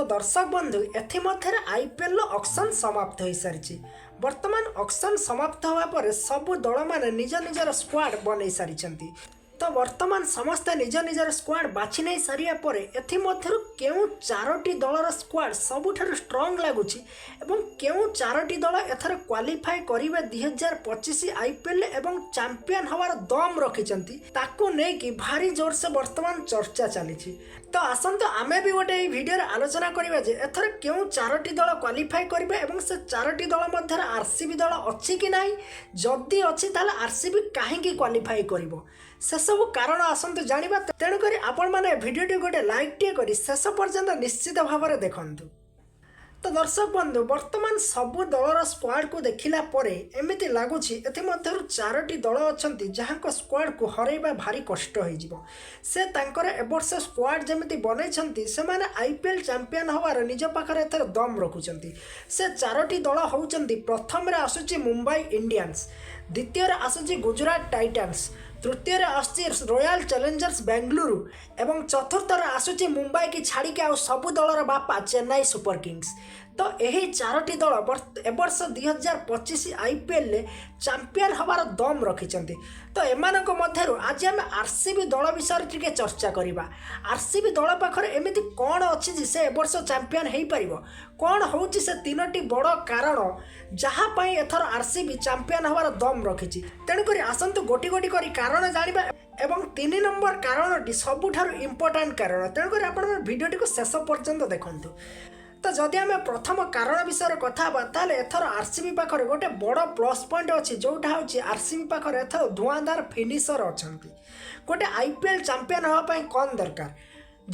ତ ଦର୍ଶକ ବନ୍ଧୁ, ଏଥିମଧ୍ୟରେ ଆଇପିଏଲ୍ର ଅକ୍ସନ୍ ସମାପ୍ତ ହୋଇସାରିଛି। ବର୍ତ୍ତମାନ ଅକ୍ସନ୍ ସମାପ୍ତ ହେବା ପରେ ସବୁ ଦଳମାନେ ନିଜ ନିଜର ସ୍କ୍ୱାଡ୍ ବନେଇ ସାରିଛନ୍ତି। ତ ବର୍ତ୍ତମାନ ସମସ୍ତେ ନିଜ ନିଜର ସ୍କ୍ୱାଡ୍ ବାଛି ନେଇ ସାରିବା ପରେ ଏଥିମଧ୍ୟରୁ କେଉଁ ଚାରୋଟି ଦଳର ସ୍କ୍ୱାଡ୍ ସବୁଠାରୁ ଷ୍ଟ୍ରଙ୍ଗ ଲାଗୁଛି ଏବଂ କେଉଁ ଚାରୋଟି ଦଳ ଏଥର କ୍ୱାଲିଫାଏ କରିବେ 2025 ଆଇପିଏଲ୍ ଏବଂ ଚାମ୍ପିୟନ ହେବାର ଦମ୍ ରଖିଛନ୍ତି, ତାକୁ ନେଇକି ଭାରି ଜୋରସେ ବର୍ତ୍ତମାନ ଚର୍ଚ୍ଚା ଚାଲିଛି। ତ ଆସନ୍ତୁ, ଆମେ ବି ଗୋଟେ ଏଇ ଭିଡ଼ିଓରେ ଆଲୋଚନା କରିବା ଯେ ଏଥର କେଉଁ ଚାରୋଟି ଦଳ କ୍ୱାଲିଫାଏ କରିବେ ଏବଂ ସେ ଚାରୋଟି ଦଳ ମଧ୍ୟରେ ଆର୍ସିବି ଦଳ ଅଛି କି ନାହିଁ, ଯଦି ଅଛି ତାହେଲେ ଆର୍ସିବି କାହିଁକି କ୍ୱାଲିଫାଏ କରିବ, ସେସବୁ କାରଣ ଆସନ୍ତୁ ଜାଣିବା। ତେଣୁକରି ଆପଣମାନେ ଭିଡ଼ିଓଟି ଗୋଟେ ଲାଇକ୍ଟିଏ କରି ଶେଷ ପର୍ଯ୍ୟନ୍ତ ନିଶ୍ଚିତ ଭାବରେ ଦେଖନ୍ତୁ। ତ ଦର୍ଶକ ବନ୍ଧୁ, ବର୍ତ୍ତମାନ ସବୁ ଦଳର ସ୍କ୍ୱାଡ୍କୁ ଦେଖିଲା ପରେ ଏମିତି ଲାଗୁଛି, ଏଥିମଧ୍ୟରୁ ଚାରୋଟି ଦଳ ଅଛନ୍ତି ଯାହାଙ୍କ ସ୍କ୍ୱାଡ୍କୁ ହରାଇବା ଭାରି କଷ୍ଟ ହୋଇଯିବ। ସେ ତାଙ୍କର ଏବର୍ଷ ସ୍କ୍ୱାଡ୍ ଯେମିତି ବନେଇଛନ୍ତି, ସେମାନେ ଆଇପିଏଲ୍ ଚାମ୍ପିୟନ ହେବାର ନିଜ ପାଖରେ ଏଥର ଦମ୍ ରଖୁଛନ୍ତି। ସେ ଚାରୋଟି ଦଳ ହେଉଛନ୍ତି, ପ୍ରଥମରେ ଆସୁଛି ମୁମ୍ବାଇ ଇଣ୍ଡିଆନ୍ସ, ଦ୍ୱିତୀୟରେ ଆସୁଛି ଗୁଜୁରାଟ ଟାଇଟାନ୍ସ, ତୃତୀୟରେ ଆସୁଛି ରୟାଲ ଚ୍ୟାଲେଞ୍ଜର୍ସ ବେଙ୍ଗଲୁରୁ ଏବଂ ଚତୁର୍ଥରେ ଆସୁଛି ମୁମ୍ବାଇକି ଛାଡ଼ିକି ଆଉ ସବୁ ଦଳର ବାପା ଚେନ୍ନାଇ ସୁପର କିଙ୍ଗସ୍। ତ ଏହି ଚାରୋଟି ଦଳ ଏବର୍ଷ 2025 ଆଇପିଏଲ୍ରେ ଚାମ୍ପିୟନ ହେବାର ଦମ୍ ରଖିଛନ୍ତି। ତ ଏମାନଙ୍କ ମଧ୍ୟରୁ ଆଜି ଆମେ ଆର୍ସିବି ଦଳ ବିଷୟରେ ଟିକେ ଚର୍ଚ୍ଚା କରିବା। ଆର୍ସିବି ଦଳ ପାଖରେ ଏମିତି କ'ଣ ଅଛି ଯେ ସେ ଏବର୍ଷ ଚାମ୍ପିୟନ ହେଇପାରିବ? କ'ଣ ହେଉଛି ସେ ତିନୋଟି ବଡ଼ କାରଣ ଯାହା ପାଇଁ ଏଥର ଆର୍ସିବି ଚାମ୍ପିୟନ ହେବାର ଦମ୍ ରଖିଛି? ତେଣୁକରି ଆସନ୍ତୁ, ଗୋଟି ଗୋଟି କରି କାରଣ ଜାଣିବା ଏବଂ ତିନି ନମ୍ବର କାରଣଟି ସବୁଠାରୁ ଇମ୍ପୋର୍ଟାଣ୍ଟ କାରଣ। ତେଣୁକରି ଆପଣ ଭିଡ଼ିଓଟିକୁ ଶେଷ ପର୍ଯ୍ୟନ୍ତ ଦେଖନ୍ତୁ। ତ ଯଦି ଆମେ ପ୍ରଥମ କାରଣ ବିଷୟରେ କଥା ହେବା, ତାହେଲେ ଏଥର ଆର୍ସିବି ପାଖରେ ଗୋଟେ ବଡ଼ ପ୍ଲସ୍ ପଏଣ୍ଟ ଅଛି, ଯେଉଁଟା ହେଉଛି ଆର୍ସିବି ପାଖରେ ଏଥର ଧୂଆଁଧାର ଫିନିସର ଅଛନ୍ତି। ଗୋଟେ ଆଇପିଏଲ୍ ଚାମ୍ପିୟନ ହେବା ପାଇଁ କ'ଣ ଦରକାର?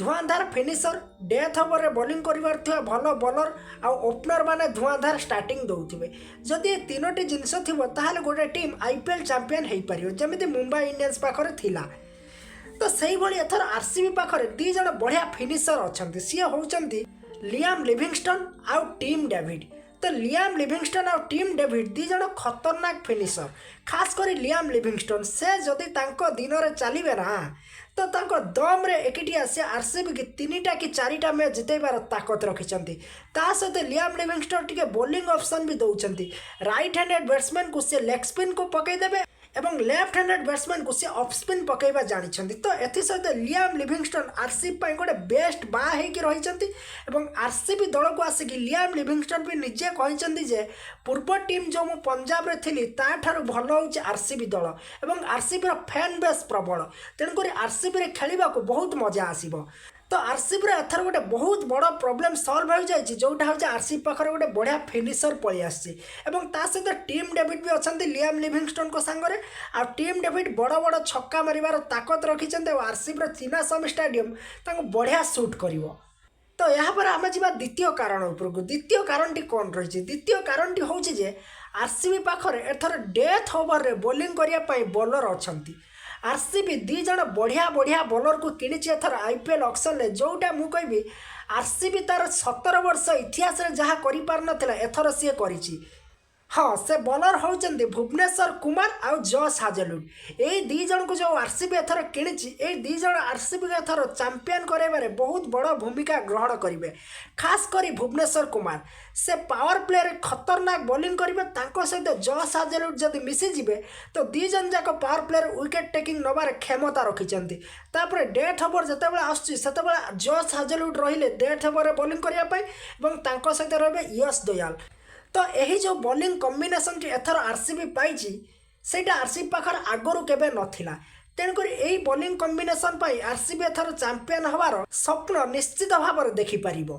ଧୂଆଁଧାର ଫିନିସର, ଡେଥ୍ ଓଭରରେ ବୋଲିଂ କରିବାର ଥିବା ଭଲ ବୋଲର ଆଉ ଓପନର ମାନେ ଧୂଆଁଧାର ଷ୍ଟାର୍ଟିଂ ଦେଉଥିବେ। ଯଦି ଏ ତିନୋଟି ଜିନିଷ ଥିବ, ତାହେଲେ ଗୋଟେ ଟିମ୍ ଆଇପିଏଲ୍ ଚାମ୍ପିୟନ ହେଇପାରିବ, ଯେମିତି ମୁମ୍ବାଇ ଇଣ୍ଡିଆନ୍ସ ପାଖରେ ଥିଲା। ତ ସେଇଭଳି ଏଥର ଆର୍ସିବି ପାଖରେ ଦୁଇ ଜଣ ବଢ଼ିଆ ଫିନିସର ଅଛନ୍ତି। ସିଏ ହେଉଛନ୍ତି ଲିଆମ୍ ଲିଭିଙ୍ଗଷ୍ଟନ୍ ଆଉ ଟିମ୍ ଡେଭିଡ୍। ତ ଲିଆମ୍ ଲିଭିଙ୍ଗଷ୍ଟନ୍ ଆଉ ଟିମ୍ ଡେଭିଡ୍ ଦୁଇ ଜଣ ଖତରନାକ ଫିନିସର। ଖାସ କରି ଲିଆମ୍ ଲିଭିଙ୍ଗଷ୍ଟନ୍, ସେ ଯଦି ତାଙ୍କ ଦିନରେ ଚାଲିବେ ନା, ତ ତାଙ୍କ ଦମ୍ରେ ଏକିଟିଆ ସେ ଆର୍ସିବିକି ତିନିଟା କି ଚାରିଟା ମ୍ୟାଚ୍ ଜିତେଇବାର ତାକତ ରଖିଛନ୍ତି। ତା ସହିତ ଲିଆମ୍ ଲିଭିଙ୍ଗଷ୍ଟନ୍ ଟିକେ ବୋଲିଂ ଅପସନ୍ ବି ଦେଉଛନ୍ତି। ରାଇଟ୍ ହ୍ୟାଣ୍ଡେଡ୍ ବ୍ୟାଟ୍ସମ୍ୟାନ୍କୁ ସେ ଲେଗ୍ ସ୍ପିନ୍କୁ ପକାଇଦେବେ ଏବଂ ଲେଫ୍ଟ ହ୍ୟାଣ୍ଡେଡ୍ ବ୍ୟାଟ୍ସମ୍ୟାନ୍କୁ ସେ ଅଫ୍ ସ୍ପିନ୍ ପକାଇବା ଜାଣିଛନ୍ତି। ତ ଏଥିସହିତ ଲିଆମ୍ ଲିଭିଙ୍ଗଷ୍ଟନ୍ ଆର୍ସିବି ପାଇଁ ଗୋଟେ ବେଷ୍ଟ ବା ହେଇକି ରହିଛନ୍ତି ଏବଂ ଆର୍ସିବି ଦଳକୁ ଆସିକି ଲିଆମ୍ ଲିଭିଙ୍ଗଷ୍ଟନ୍ ବି ନିଜେ କହିଛନ୍ତି ଯେ ପୂର୍ବ ଟିମ୍ ଯେଉଁ ମୁଁ ପଞ୍ଜାବରେ ଥିଲି, ତାଠାରୁ ଭଲ ହେଉଛି ଆର୍ସିବି ଦଳ ଏବଂ ଆର୍ସିବିର ଫ୍ୟାନ୍ ବେସ୍ ପ୍ରବଳ, ତେଣୁକରି ଆର୍ସିବିରେ ଖେଳିବାକୁ ବହୁତ ମଜା ଆସିବ। ତ ଆର୍ସିବିର ଏଥର ଗୋଟେ ବହୁତ ବଡ଼ ପ୍ରୋବ୍ଲେମ୍ ସଲ୍ଭ ହୋଇଯାଇଛି, ଯେଉଁଟା ହେଉଛି ଆର୍ସିବି ପାଖରେ ଗୋଟେ ବଢ଼ିଆ ଫିନିସର ପଳେଇ ଆସିଛି ଏବଂ ତା ସହିତ ଟିମ୍ ଡେଭିଡ୍ ବି ଅଛନ୍ତି ଲିଆମ୍ ଲିଭିଙ୍ଗଷ୍ଟନ୍ଙ୍କ ସାଙ୍ଗରେ। ଆଉ ଟିମ୍ ଡେଭିଡ୍ ବଡ଼ ବଡ଼ ଛକା ମାରିବାର ତାକତ ରଖିଛନ୍ତି ଆଉ ଆର୍ସିବିର ଚିନ୍ନାସ୍ୱାମୀ ଷ୍ଟାଡିୟମ୍ ତାଙ୍କୁ ବଢ଼ିଆ ସୁଟ୍ କରିବ। ତ ଏହାପରେ ଆମେ ଯିବା ଦ୍ୱିତୀୟ କାରଣ ଉପରକୁ। ଦ୍ୱିତୀୟ କାରଣଟି କ'ଣ ରହିଛି? ଦ୍ୱିତୀୟ କାରଣଟି ହେଉଛି ଯେ ଆର୍ସିବି ପାଖରେ ଏଥର ଡେଥ୍ ଓଭରରେ ବୋଲିଂ କରିବା ପାଇଁ ବୋଲର ଅଛନ୍ତି। ଆର୍ସିବି ଦୁଇ ଜଣ ବଢ଼ିଆ ବଢ଼ିଆ ବୋଲରକୁ କିଣିଛି ଏଥର ଆଇପିଏଲ୍ ଅକ୍ସନରେ, ଯେଉଁଟା ମୁଁ କହିବି ଆର୍ସିବି ତାର 17 ବର୍ଷ ଇତିହାସରେ ଯାହା କରିପାରିନଥିଲା, ଏଥର ସିଏ କରିଛି। ହଁ, ସେ ବୋଲର ହେଉଛନ୍ତି ଭୁବନେଶ୍ୱର କୁମାର ଆଉ ଜସ୍ ହାଜେଲଉଡ୍। ଏଇ ଦୁଇ ଜଣଙ୍କୁ ଯେଉଁ ଆର୍ସିବି ଏଥର କିଣିଛି, ଏଇ ଦୁଇ ଜଣ ଆର୍ସିବିକୁ ଏଥର ଚାମ୍ପିୟନ କରାଇବାରେ ବହୁତ ବଡ଼ ଭୂମିକା ଗ୍ରହଣ କରିବେ। ଖାସ କରି ଭୁବନେଶ୍ୱର କୁମାର, ସେ ପାୱାର ପ୍ଲେରେ ଖତରନାକ ବୋଲିଂ କରିବେ। ତାଙ୍କ ସହିତ ଜସ୍ ହାଜେଲଉଡ୍ ଯଦି ମିଶିଯିବେ, ତ ଦୁଇ ଜଣ ଯାକ ପାୱାର ପ୍ଲେରେ ୱିକେଟ୍ ଟେକିଂ ନେବାର କ୍ଷମତା ରଖିଛନ୍ତି। ତାପରେ ଡେଥ୍ ଓଭର ଯେତେବେଳେ ଆସୁଛି, ସେତେବେଳେ ଜସ୍ ହାଜେଲଉଡ୍ ରହିଲେ ଡେଥ୍ ଓଭରରେ ବୋଲିଂ କରିବା ପାଇଁ ଏବଂ ତାଙ୍କ ସହିତ ରହିବେ ୟଶ ଦୟାଲ। ତ ଏହି ଯେଉଁ ବୋଲିଂ କମ୍ବିନେସନଟି ଏଥର ଆର୍ସିବି ପାଇଛି, ସେଇଟା ଆର୍ସିବି ପାଖରେ ଆଗରୁ କେବେ ନଥିଲା। ତେଣୁକରି ଏଇ ବୋଲିଂ କମ୍ବିନେସନ୍ ପାଇଁ ଆର୍ସିବି ଏଥର ଚାମ୍ପିୟନ ହେବାର ସ୍ୱପ୍ନ ନିଶ୍ଚିତ ଭାବରେ ଦେଖିପାରିବ।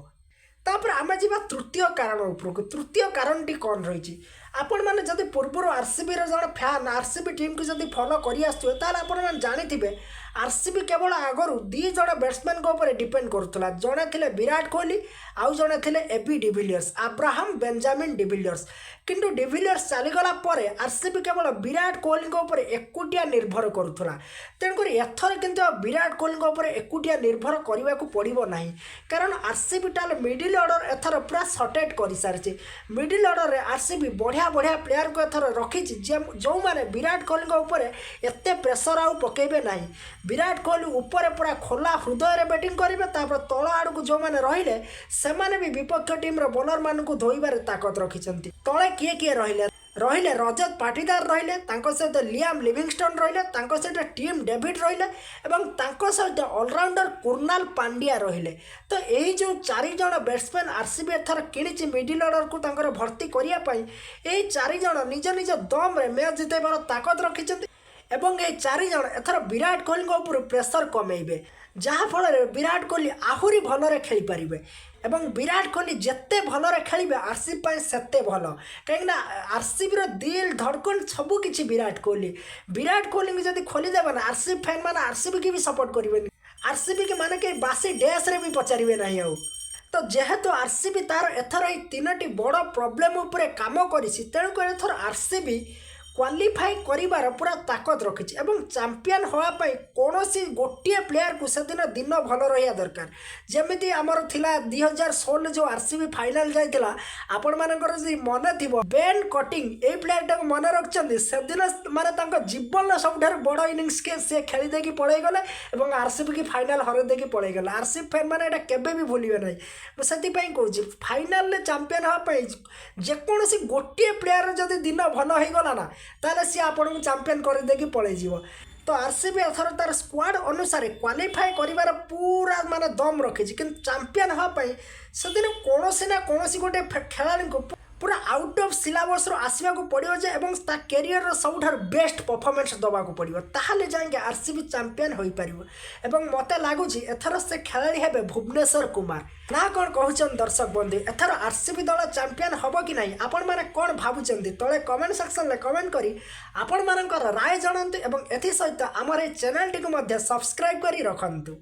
ତାପରେ ଆମେ ଯିବା ତୃତୀୟ କାରଣ ଉପରକୁ। ତୃତୀୟ କାରଣଟି କ'ଣ ରହିଛି? ଆପଣମାନେ ଯଦି ପୂର୍ବରୁ ଆର୍ସିବିର ଜଣେ ଫ୍ୟାନ୍, ଆର୍ସିବି ଟିମ୍କୁ ଯଦି ଫଲୋ କରି ଆସୁଥିବେ, ତାହେଲେ ଆପଣମାନେ ଜାଣିଥିବେ ଆର୍ସିବି କେବଳ ଆଗରୁ ଦୁଇ ଜଣ ବ୍ୟାଟ୍ସମ୍ୟାନ୍ଙ୍କ ଉପରେ ଡିପେଣ୍ଡ କରୁଥିଲା। ଜଣେ ଥିଲେ ବିରାଟ କୋହଲି ଆଉ ଜଣେ ଥିଲେ AB de Villiers, Abraham Benjamin de Villiers. କିନ୍ତୁ ଡିଭିଲିୟର୍ସ ଚାଲିଗଲା ପରେ ଆର୍ସିବି କେବଳ ବିରାଟ କୋହଲିଙ୍କ ଉପରେ ଏକୁଟିଆ ନିର୍ଭର କରୁଥିଲା। ତେଣୁକରି ଏଥର କିନ୍ତୁ ଆଉ ବିରାଟ କୋହଲିଙ୍କ ଉପରେ ଏକୁଟିଆ ନିର୍ଭର କରିବାକୁ ପଡ଼ିବ ନାହିଁ, କାରଣ ଆର୍ସିବି ତାହେଲେ ମିଡ଼ିଲ୍ ଅର୍ଡ଼ର ଏଥର ପୁରା ସର୍ଟେଡ୍ କରିସାରିଛି। ମିଡ଼ିଲ୍ ଅର୍ଡ଼ରରେ ଆର୍ସିବି ବଢ଼ିଆ ବଢ଼ିଆ ବଢ଼ିଆ ପ୍ଲେୟାରକୁ ଏଥର ରଖିଛି ଯେ ଯେଉଁମାନେ ବିରାଟ କୋହଲିଙ୍କ ଉପରେ ଏତେ ପ୍ରେସର ଆଉ ପକାଇବେ ନାହିଁ। ବିରାଟ କୋହଲି ଉପରେ ପୁରା ଖୋଲା ହୃଦୟରେ ବ୍ୟାଟିଂ କରିବେ। ତାପରେ ତଳ ଆଡ଼କୁ ଯେଉଁମାନେ ରହିଲେ, ସେମାନେ ବି ବିପକ୍ଷ ଟିମ୍ର ବୋଲରମାନଙ୍କୁ ଧୋଇବାରେ ତାକତ ରଖିଛନ୍ତି। ତଳେ କିଏ କିଏ ରହିଲେ? ରହିଲେ ରଜତ ପାଟିଦାର ରହିଲେ, ତାଙ୍କ ସହିତ ଲିଆମ୍ ଲିଭିଙ୍ଗଷ୍ଟନ୍ ରହିଲେ, ତାଙ୍କ ସହିତ ଟିମ୍ ଡେଭିଡ୍ ରହିଲେ ଏବଂ ତାଙ୍କ ସହିତ ଅଲରାଉଣ୍ଡର କୃଣାଲ ପାଣ୍ଡିଆ ରହିଲେ। ତ ଏଇ ଯେଉଁ ଚାରିଜଣ ବ୍ୟାଟ୍ସମ୍ୟାନ୍ ଆର୍ସିବି ଏଥର କିଣିଛି ମିଡିଲ୍ ଅର୍ଡ଼ରକୁ ତାଙ୍କର ଭର୍ତ୍ତି କରିବା ପାଇଁ, ଏଇ ଚାରିଜଣ ନିଜ ନିଜ ଦମ୍ରେ ମ୍ୟାଚ୍ ଜିତାଇବାର ତାକତ ରଖିଛନ୍ତି ଏବଂ ଏଇ ଚାରିଜଣ ଏଥର ବିରାଟ କୋହଲିଙ୍କ ଉପରୁ ପ୍ରେସର କମେଇବେ, ଯାହାଫଳରେ ବିରାଟ କୋହଲି ଆହୁରି ଭଲରେ ଖେଳିପାରିବେ। ଏବଂ ବିରାଟ କୋହଲି ଯେତେ ଭଲରେ ଖେଳିବେ, ଆର୍ସିବି ପାଇଁ ସେତେ ଭଲ। କାହିଁକିନା ଆର୍ସିବିର ଦିଲ୍, ଧଡ଼କନ ସବୁ କିଛି ବିରାଟ କୋହଲି। ବିରାଟ କୋହଲିଙ୍କୁ ଯଦି ଖୋଲିଦେବେ ନା, ଆର୍ସିବି ଫ୍ୟାନ୍ ମାନେ ଆର୍ସିବିକି ବି ସପୋର୍ଟ କରିବେନି। ଆର୍ସିବିକି ମାନେ କେହି ବାସି ଡ୍ୟାସ୍ରେ ବି ପଚାରିବେ ନାହିଁ ଆଉ। ତ ଯେହେତୁ ଆର୍ସିବି ତାର ଏଥର ଏଇ ତିନୋଟି ବଡ଼ ପ୍ରୋବ୍ଲେମ୍ ଉପରେ କାମ କରିଛି, ତେଣୁକରି ଏଥର ଆର୍ସିବି କ୍ୱାଲିଫାଇ କରିବାର ପୁରା ତାକତ ରଖିଛି। ଏବଂ ଚାମ୍ପିୟନ୍ ହେବା ପାଇଁ କୌଣସି ଗୋଟିଏ ପ୍ଲେୟାରକୁ ସେଦିନ ଦିନ ଭଲ ରହିବା ଦରକାର। ଯେମିତି ଆମର ଥିଲା 2016ରେ ଯେଉଁ ଆର୍ସିବି ଫାଇନାଲ୍ ଯାଇଥିଲା, ଆପଣମାନଙ୍କର ଯଦି ମନେ ଥିବ, ବେନ୍ କଟିଂ ଏଇ ପ୍ଲେୟାରଟାକୁ ମନେ ରଖିଛନ୍ତି? ସେଦିନ ମାନେ ତାଙ୍କ ଜୀବନର ସବୁଠାରୁ ବଡ଼ ଇନିଂସ ସେ ଖେଳି ଦେଇକି ପଳେଇଗଲେ ଏବଂ ଆର୍ସିବିକି ଫାଇନାଲ୍ ହରେଇ ଦେଇକି ପଳେଇଗଲେ। ଆର୍ସିବି ଫ୍ୟାନ୍ ମାନେ ଏଇଟା କେବେ ବି ଭୁଲିବେ ନାହିଁ। ମୁଁ ସେଥିପାଇଁ କହୁଛି, ଫାଇନାଲରେ ଚାମ୍ପିୟନ୍ ହେବା ପାଇଁ ଯେକୌଣସି ଗୋଟିଏ ପ୍ଲେୟାର ଯଦି ଦିନ ଭଲ ହେଇଗଲା ନା, ତାହେଲେ ସିଏ ଆପଣଙ୍କୁ ଚାମ୍ପିୟନ୍ କରିଦେଇକି ପଳେଇଯିବ। ତ ଆର୍ସିବି ଏଥର ତାର ସ୍କ୍ୱାଡ୍ ଅନୁସାରେ କ୍ୱାଲିଫାଏ କରିବାର ପୁରା ମାନେ ଦମ୍ ରଖିଛି। କିନ୍ତୁ ଚାମ୍ପିୟନ୍ ହେବା ପାଇଁ ସେଦିନ କୌଣସି ନା କୌଣସି ଗୋଟେ ଖେଳାଳିଙ୍କୁ ପୁରା ଆଉଟ୍ ଅଫ୍ ସିଲାବସ୍ରୁ ଆସିବାକୁ ପଡ଼ିବ ଯେ ଏବଂ ତା କ୍ୟାରିୟରର ସବୁଠାରୁ ବେଷ୍ଟ ପରଫର୍ମାନ୍ସ ଦେବାକୁ ପଡ଼ିବ, ତାହେଲେ ଯାଇକି ଆର୍ସିବି ଚାମ୍ପିୟନ୍ ହୋଇପାରିବ। ଏବଂ ମୋତେ ଲାଗୁଛି ଏଥର ସେ ଖେଳାଳି ହେବେ ଭୁବନେଶ୍ୱର କୁମାର। ନା କ'ଣ କହୁଛନ୍ତି ଦର୍ଶକ ବନ୍ଧୁ? ଏଥର ଆର୍ସିବି ଦଳ ଚାମ୍ପିୟନ୍ ହେବ କି ନାହିଁ, ଆପଣମାନେ କ'ଣ ଭାବୁଛନ୍ତି? ତଳେ କମେଣ୍ଟ ସେକ୍ସନରେ କମେଣ୍ଟ କରି ଆପଣମାନଙ୍କର ରାୟ ଜଣାନ୍ତୁ ଏବଂ ଏଥିସହିତ ଆମର ଏହି ଚ୍ୟାନେଲଟିକୁ ମଧ୍ୟ ସବସ୍କ୍ରାଇବ୍ କରି ରଖନ୍ତୁ।